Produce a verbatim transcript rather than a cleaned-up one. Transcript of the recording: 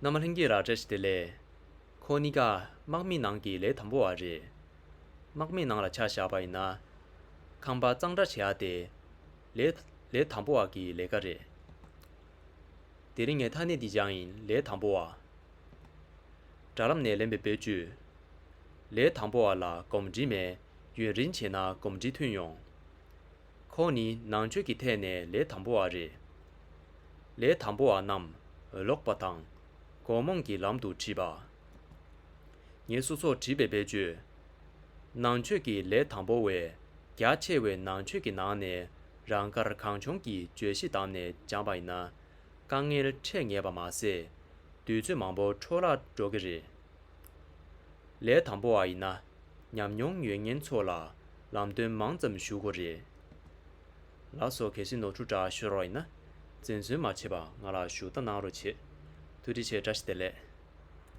རྣམ་པ་ལྷན་རྒྱས་ལ་བཀྲ་ཤིས་བདེ་ལེགས། ཁོ་གཉིས་ཀ་དམག་མི་ནང་གི་ལས་དང་པོ་བ་རེད། དམག་མི་ནང་ལ་ཆ་བཞག་པ་ཡིན་ན། ཁང་པ་གཙང་སྦྲ་བྱེད་ཡ་དེ་ལས་ལས་དང་པོ་བ་གི་ལས་ཀ་རེད། དེ་རིང་ངས་ཐ་སྙད་འདི་སྦྱངས་ཡིན། ལས་དང་པོ་བ། དྲ་ལམ་ནས་ལེན་པའི་བེད་སྤྱོད། ལས་དང་པོ་བ་ལ་གོམས་འདྲིས་མེད། ཡུན་རིང་བྱས་ན་གོམས་འདྲིས་ཐོན་ཡོང་། ཁོང་ནི་ནང་ཆོས་ཀྱི་ཐད་ནས་ལས་དང་པོ་བ་རེད། ལས་དང་པོ་བ་རྣམས་འོས་ལོག་པ་དང་། མགོ་རྨོངས་ཀྱི་ལམ་དུ་ཁྲིད་པ། ངས་སོ་སོར་བྲིས་པའི་བེད་སྤྱོད། ནང་ཆོས་ཀྱི་ལས་དང་པོ་བས་རྒྱ་ཆེ་བའི་ནང་ཆོས་ཀྱི་ནང་ནས་རང་དགར་གང་བྱུང་གི་བརྗོད་གཞི་བདམས་ནས་སྦྱངས་པ་ཡིན་ན། དཀའ་ངལ་འཕྲད་ངེས་པ་མ་ཟད། དུས་ཚོད་མང་པོ་འཕྲོ་བརླག་འགྲོ་གི་རེད། ལས་དང་པོ་བ་ཡིན་ན་ཉམས་མྱོང་ཡོད་མཁན་ཚོ་ལ་ལམ་སྟོན་མང་ཙམ་ཞུ་དགོས་རེད། ལགས་སོ། གལ་སྲིད་ནོར་འཁྲུལ་འདྲ་ཤོར་བ་ཡིན་ན་འཛེམ་ཟོན་མ་བྱེད་པ་ང་ལ་ཞུ་དག་གནང་རོགས་བྱེད། ཐུགས་རྗེ་ཆེ། བཀྲ་ཤིས་བདེ་ལེགས།